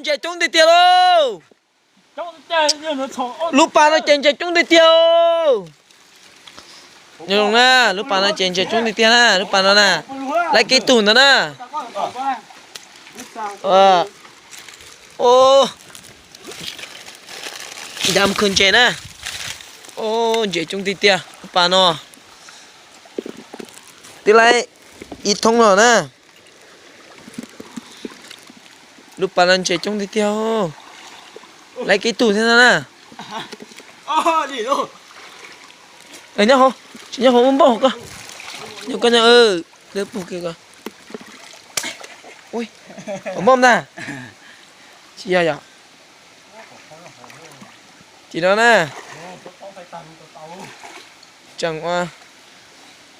Ntses coob tiag tiag lauj. Lub pas no ces ntses coob tiag tiag. Nyob zoo na, lub pas no ces ntses coob tiag tiag na, lub pas no na. Laib kev tug ntawd na. Ncab khwv ntses na. Ntses coob tiag tiag lub pas no. Twb laib ib thoob no na. Lub pas no ntses coob tiag tiag. Laib kev tug thiab na. Nyob hauv, tsis nyob hauv, muaj npauj hauv ko. Nyob ko, nyob, lawv pug kiag ko. Ui, npauj ntag. Tsis yog yom. Tim no na. Tseem ua,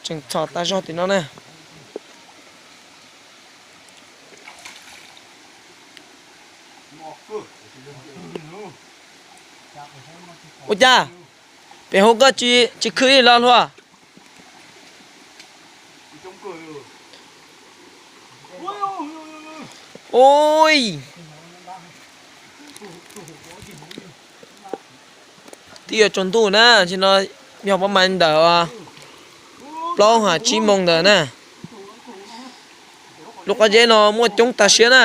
tseem txhom tas zog tim no na. Ua cas pem hauv koj tsis khwv li los hluas? Ui, twb yuav tsaus ntuj na, nim no yog pab mas ntawm plaub hab tsib moos ntawd na. Lub qab zeb no muaj coob tas siab na.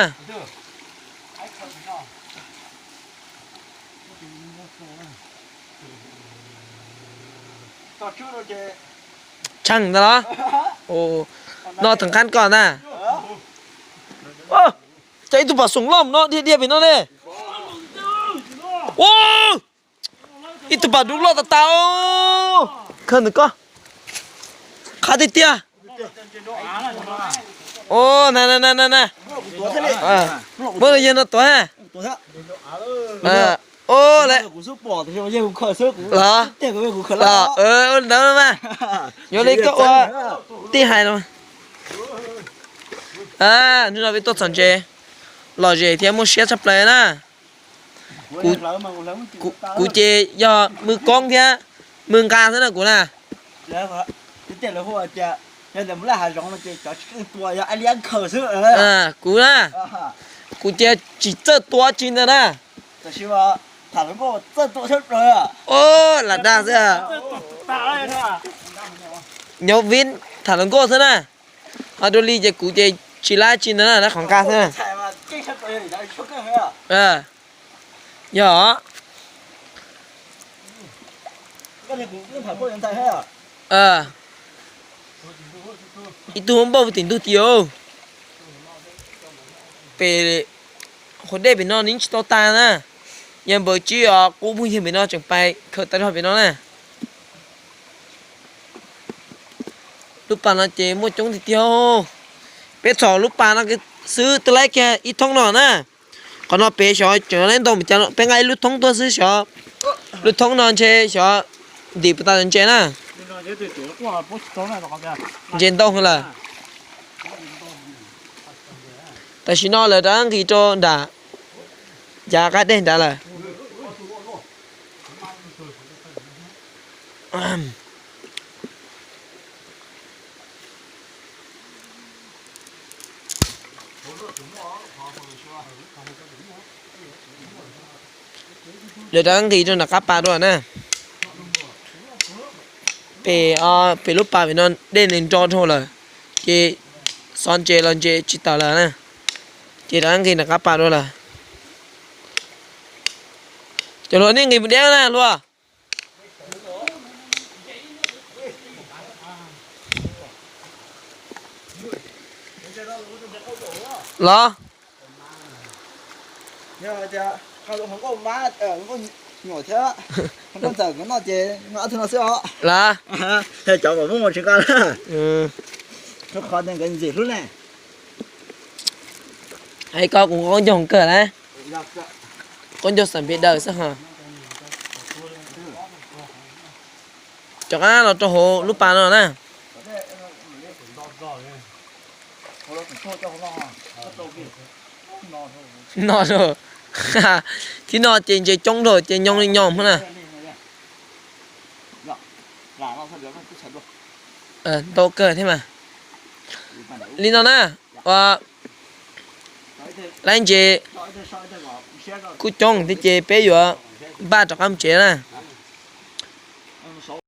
Tsheej ntag los? No thaum qab koj ntag. Cas ib tug pam xoom loj no dhia dhia pem no ne. Ib tug pam dub loj tas tas. Khaws ntawm koj. Qab tiag tiag. Na na na na. Muab yawg no tuav ha. Ua li ntawd mas, yuav li koj ua tij hais no. Hnub no peb tuaj txhom ntses lom zem thiab muaj siab tshaj plaws na. Kuv ces yog mws koob thiab mws nqa xwb na kuv na. Kuv na, kuv ces tsis txawj tua tsi ntawd na. Lam dag xwb. Nyob vib tham hluas nkauj xwb na. Ho dua li ces kuv ces tsis lab tsi ntawd na, lab qhov nqa xwb na. Yog ib tug npauj tim ntug tim. Pem qhov dej pem no nws tsis tau tas na. Yog npawg Tsib os, qub phooj ywg pem no tseem pais khaws tas zog pem no na. Lub pas no ces muaj coob tiag tiag. Peb txhom lub pas no xwb twb laib kiag ib thoob no na. Qhov no pem xyov tseem laib ntau mus cas, peb nqa ib lub thoob tuaj xwb xyov. Lub thoob no ntshe xyov ntim puas tas ntses na. Ntses ntau heev lawm. Tam sim no lawv rov nqis rau nram yav qab deg nrad lawm. Lawv rov nqis rau nram qab pas dua na. Pem, pem lub pas pem no dej nws nro dhau lawm, ces xov ntses los ntses tsis tawm lawm na. Ces rov nqis nram qab pas dua lawm. Cov hluas nej nqis mus deb na hluas. Los. Los. Hais koj kuv qaub ncaug kawg lawm. Qaub ncaug xam pem daws xwb ho. Rov qab los rau hauv lub pas no na. No, thib no ces ntses coob dhau ces nyo li nyo hmo na. Ntau kawg thiab mas. Li no na, ua, laib ntses Kuj coob thiab ces peb yuav npaj rov qab mus tsev na.